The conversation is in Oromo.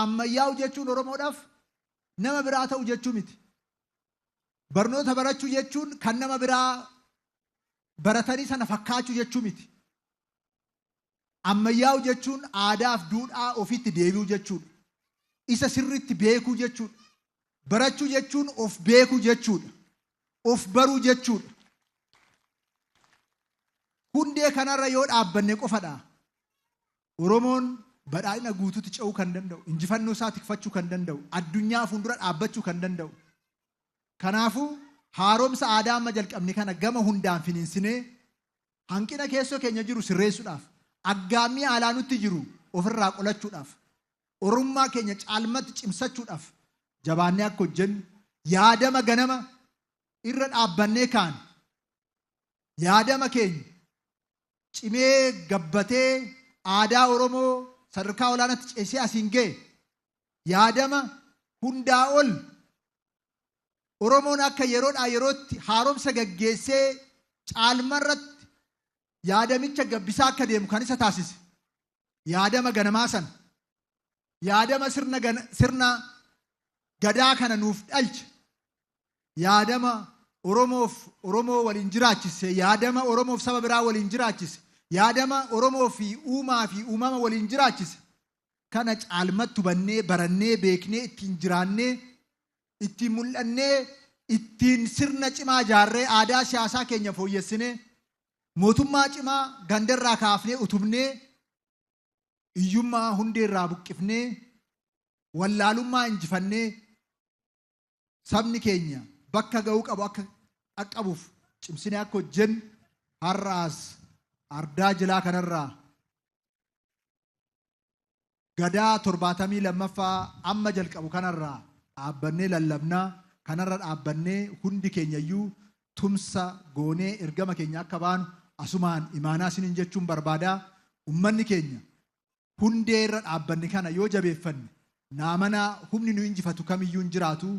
Ammayyaa'u jechuun Oromoodhaaf nama biraa ta'u jechuu miti. Barnoota barachuu jechuun kan nama biraa baratanii sana fakkaachuu jechuu miti. Ammayyaa'u jechuun aadaaf duudhaa ofiitti deebi'uu jechuudha. Isa sirriitti beekuu jechuudha. Barachuu jechuun of beekuu jechuudha. Of baruu jechuudha. Hundee kanarra yoo dhaabbanne qofadha Oromoon badhaadhina guutuutti ce'uu kan danda'u, injifannoo isaa tikfachuu kan danda'u, addunyaa fuuldura dhaabbachuu kan danda'u. Kanaafuu haaromsa aadaa amma jalqabne kana gama hundaan finiinsinee hanqina keessoo keenya jiru sirreessuudhaaf, aggaammii alaa nutti jiru ofirraa qolachuudhaaf, Oromummaa keenya caalmatti cimsachuudhaaf jabaannee akka hojjennu yaadama ganama irra dhaabbannee kaane, yaadama keenya cimee gabbatee aadaa Oromoo sadarkaa olaanaatti ceesee asiin ga'e, yaadama hundaa ol Oromoon akka yeroodhaa yerootti haaromsa gaggeessee caalmarratti yaadamicha gabbisaa akka deemu kan isa taasise yaadama ganamaa sana, yaadama sirna Gadaa kana nuuf dhalche, yaadama Oromoof Oromoo waliin jiraachise, yaadama Oromoof saba biraa waliin jiraachise, yaadama Oromoo fi uumaa fi uumama waliin jiraachise kana caalmatti hubannee, barannee, beeknee, ittiin jiraannee, ittiin mul'annee, ittiin sirna cimaa ijaarree, aadaa siyaasaa keenya fooyyessinee, mootummaa cimaa gandarraa kaafnee utubnee, hiyyummaa hundeerraa buqqifnee, wallaalummaa injifannee, sabni keenya bakka ga'uu qabu akka dhaqqabuuf cimsinee akka hojjennu har'aas ardaa jilaa kanarraa Gadaa 72ffaa amma jalqabu kanarraa dhaabbannee lallabnaa, kanarra dhaabbannee hundi keenyayyuu tumsa goonee ergama keenya akka baanu asumaan imaanaa isiniin jechuun barbaada. Ummanni keenya hundee irra dhaabbanne kana yoo jabeeffanne naa manaa humni nu injifatu kamiyyuu hin jiraatu.